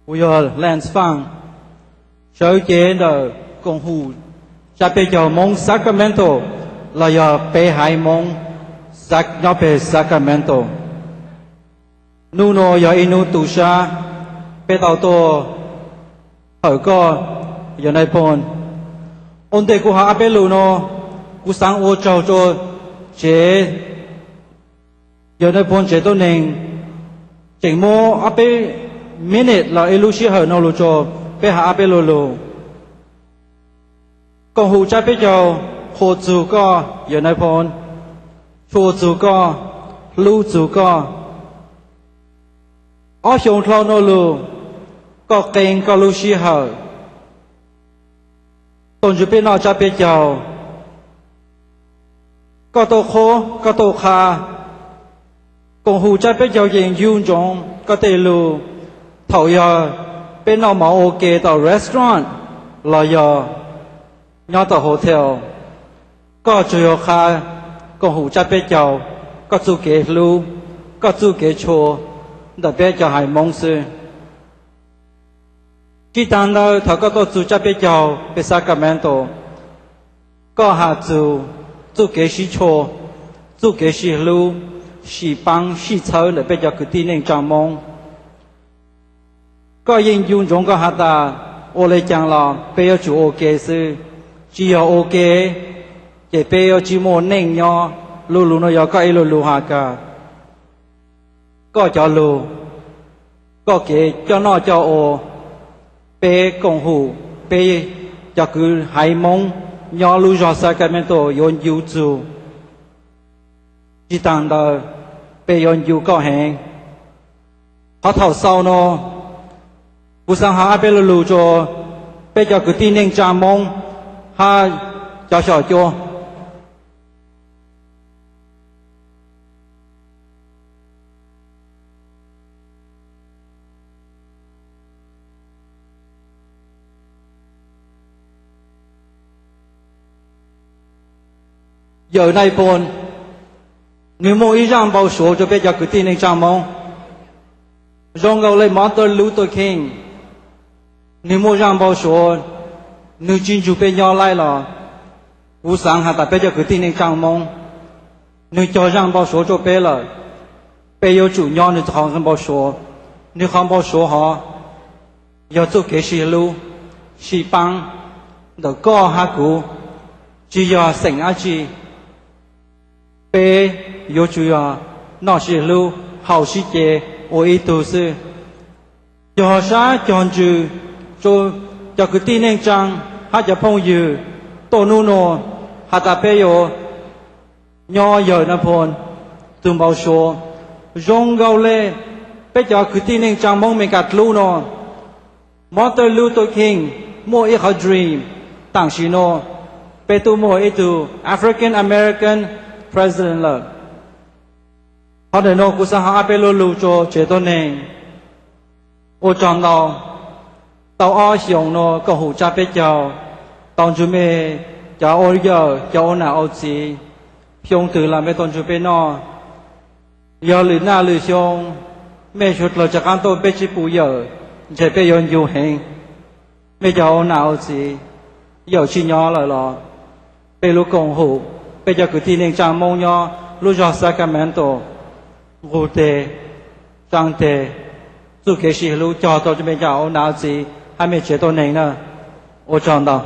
Kuv yog Lance Fang, sawv cev ntawm koom haum tsab peb caug Hmoob Sacramento los yog peb haiv Hmoob nyob peg Sacramento. Hnub no yog ib hnub tu sab, peb tau tuaj hawm koj, yawg Nais Phoo. Ua ntej kuv hais ob peb lus no, kuv xaav ua tsaug rua tsev, yawg Nais Phoo tsev tuab neeg, tseem muab ob peb minute los ib lub sij hawm no lug rua peb hais ob peb lus lug. Koom haum tsab peb caug qhuas txug koj, yawg Nais Phoo, tshua txug koj, hlub txug koj. Ob xyoo dlhau no lug, koj qee koj lub sij hawm tuaj ntsib peb noj tsab peb caug. Koj tau qhuas, koj tau qha. Koom haum tsab peb caug yeej ncu ntsoov koj tej lus thaum yog peb noj mov ua ke tom restaurant los yog nyob tom hotel. Koj tsuas yog qha koom haum tsab peb caug koj txuj kev hlub, koj txuj kev tshua ntawm peb cov haiv Moob xwb. Tsi taag ntawd, thaum koj tuaj txug tsab peb caug peg Sacramento, koj has txug txuj kev sib tshua, txuj kev sib hlub, sib paab sib txhawb ntawm peb cov kwv tij neej tsaa Moob. Koj yeej ncu ntsoov koj has tas, ua le caag los peb yuav tsum ua ke xwb, tsi yog ua ke ces peb yuav tsi muaj neej nyob. Lu lug no yog koj ib lu lug has kag. Koj cov lug, koj kev coj noj coj ua, peb koom haum peb cov kwv haiv Moob nyob lub zog Sacramento yuav ncu txug. Tsi taag ntawd, peb yuav ncu koj heev. Qhov thaum xaus no, kuv xaav has ob peb lu lug rua peb cov kwv tij neej tsaa Moob hab cov xyom cua. Yawm Nais Phoo, nwg muaj ib zaaj npau suav rua peb cov kwv tij neej tsaa Moob. Zoo nkaus le Martin Luther King, nwg muaj zaaj npau suav, nwg tsi nrug peb nyob laib los, kuv xaav has tas peb cov kwv tij neej tsaa Moob, nwg cog zaaj npau suav rua peb lawm. Peb yuav tsum nyob nwg qhov npau suav. Nwg qhov npau suav hov yog txuj kev sib hlub, sib paab ntawm koj hab kuv, tsi yog xeem dlaab tsi. Peb yuav tsum yog noj sib hlub, haus sib ce ua ib tug xwb. Cog sab cog ntsws rua cov kwv tij neej tsaa hab cov phooj ywg tuaj nub nua, has tas peb yuav nyob Yawm Nais Phoo tug npau suav. Zoo nkaus le peb cov kwv tij neej tsaa Moob Amelikas dlub no, Martin Luther King muaj ib qhov dream, taam sim no peb tub muaj ib tug African American president lawm. Qhov ntawm no kuv xaav has ob peb lu lug rua tsev tuab neeg. Ua tsaug ntau, tau ob xyoos no koom haum tsab peb caug, tau nrug mej cov ua yawm cov ua nam ua txiv, xyoo twg los mej tuaj nrug peb noj. Yog lwm naj lwm xyoo mej suav dlawg rov qaab tuaj peb tsi pum yawm, ntshe peb yuav ncu heev. Mej cov ua nam ua txiv, yawm tsi nyob lawm los, peb lub koom haum, peb cov kwv tij neej tsaa Moob nyob lub zog Sacramento, nqug teg, tsaa teg, txuj kev sib hlub cog tau mej cov ua nam ua txiv hab mej tsev tuab neeg na. Ua tsaug ntau.